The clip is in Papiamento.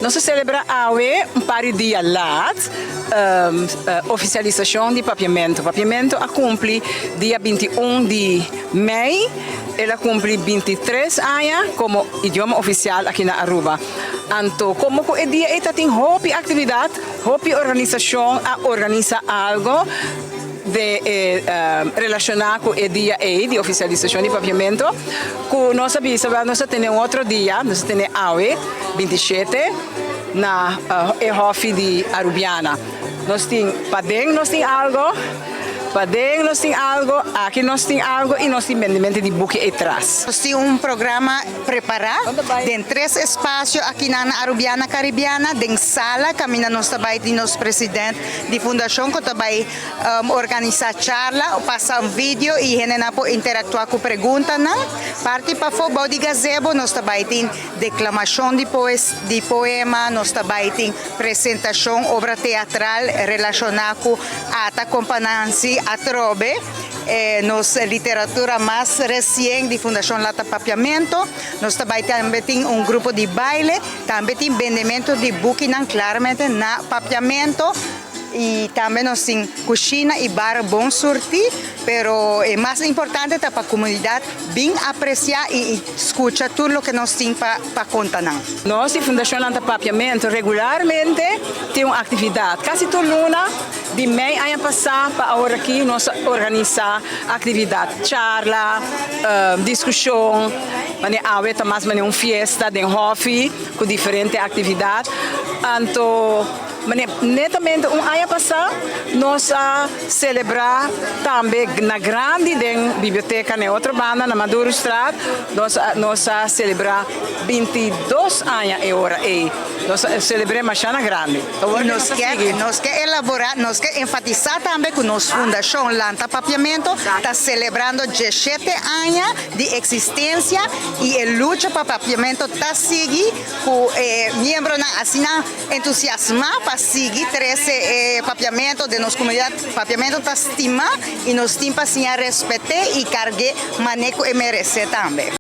Nos a celebra awe, un par di dia laat, oficialisacion di Papiamento. Papiamento a cumpli dia 21 di mei, el a cumpli 23 aña como idioma oficial aki na Aruba. Anto, como cu e dia ey tin hopi actividad, hopi organisacion a organisa algo relaciona cu e dia ey di oficialisacion di Papiamento, cu nos a bisa, nos tin un otro dia, nos tin awe, 27, na e hofi di Arubiana. Nos tin paden, nos tin algo, paden nos tin algo, aki nos tin algo y nos tin bendimento di buki atras. Nos tin un programa prepara den tres espacio aki na Arubiana Caribiana, den sala, caminda nos tambe tin nos presidente di fundacion cu tambe organisa charla, of pasa un video y hendenan por interactua cu preguntanan. Parti pafo di gazebo, nos tambe tin declamacion di poema, nos tambe tin presentacion, obra teatral relaciona cu Ata Compa Nancy Atrobe, nos literatura mas recien di Fundacion Lanta Papiamento. Nos tambe tin un grupo di baile, tambe tin bendimento di buki claramente na Papiamento y tambe nos tin cushina y bar bon surti, pero e mas importante ta pa e comunidad bin aprecia y scucha tur loke nos tin pa conta nan. Nos, Fundacion Lanta Papiamento, regularmente tin un actividad. Casi tur luna, di mei aña pasa pa awor aki, nos ta organisa actividad, charla, discusion, mas awe ta mas un fiesta di hofi cu diferente actividad. Anto, netamente un aña pasa, nos a celebra tambe na grandi den biblioteca na otro banda, na Madurostraat, nos a celebra 22 aña e ora ey. Nos a celebra mas na grandi. Anto, nos kier elabora, nos kier enfatisa tambe cu nos Fundacion Lanta Papiamento ta celebrando 17 aña di existencia y e lucha pa Papiamento ta sigui cu miembronan asina entusiasma pa sigui trece Papiamento den nos comunidad. Papiamento ta stima y nos tin pa respeta y carga manera cu e merece tambe.